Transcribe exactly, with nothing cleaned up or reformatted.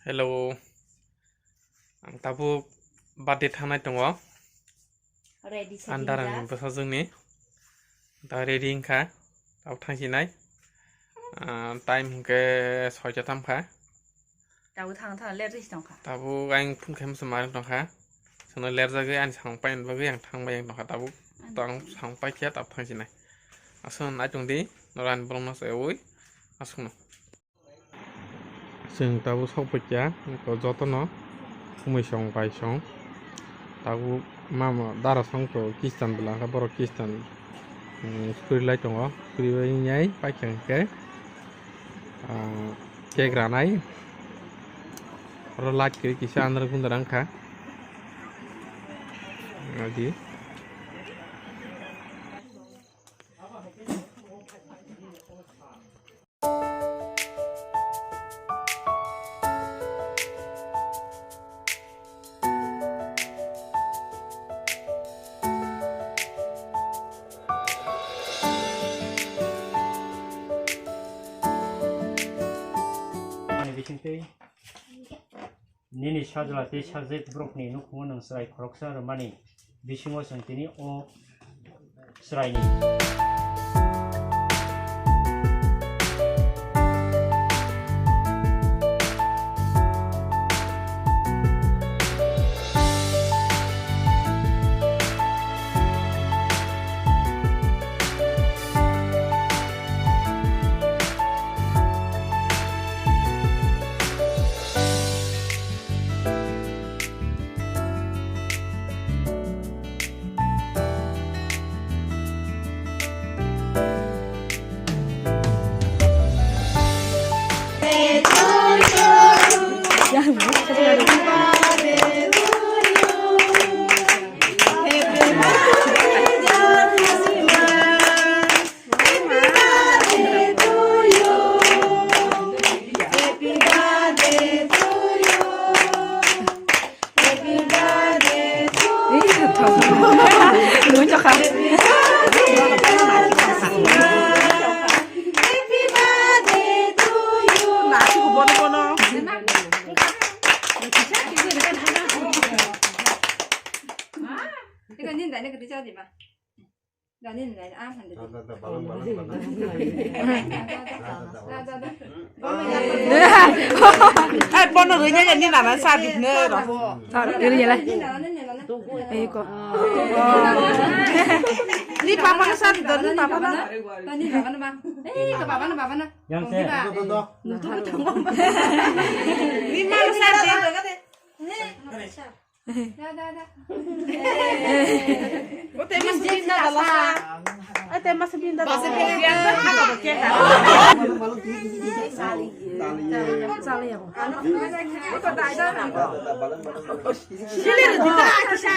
Hello. Ang tabuk birthday thangnai tongo. Ready setting Andar ang jak. Bwsajwkni. Da ready wngkha. Tabuk thangsinai. Ah, time hwnkhe soita tamkha. Tabuk thang thang ler risi tongkha. Tabuk ang phone khaimasa marwk tongkha. Sono lerjagwi ani samung paina bagwi ang thangbai ang tongkha tabuk. Ani To ang samung paikha tabuk thangsinai. Aswk nai tongdi. Norani bolongno se ui. Aswkno. Chwng tabuk sok paikha, eko jotono kumui song bai song. Tabuk mama dara song to Kristan bwla khe borok Kristan, mm, suri lai tongo. Suri bai nai paikha hwnkhe, ah, cake ranai. Oro light kwrwi kisa andar gundar wngkha. Adi. Ani bisingtwi. Nini sajla tei sajwk borokni nukhungo nwng chwrai khoroksa rwmani bisingo chwng tini o chwraini. Ito, hindi, hindi, hindi, hindi, hindi, hindi. Dani nai, ah, hande. Da, da, da, balang, balang, balang. Da, da, da. Ai, bono rui nai, ni nana sa di ne ro. Sa, rui nai lai. Ni nana, ni nana. Ei ko. Ni papa na sa di, ni papa na. Ni papa na ba. Ei, ko papa na, papa na. Yang se. Ni ba. Do, do, do. Ni ma sa di. Da, da, da. O te mas binda da la sa. Ai te mas binda da. Basa binda. Sali ya. O to dai da. Sili ru dita kisa.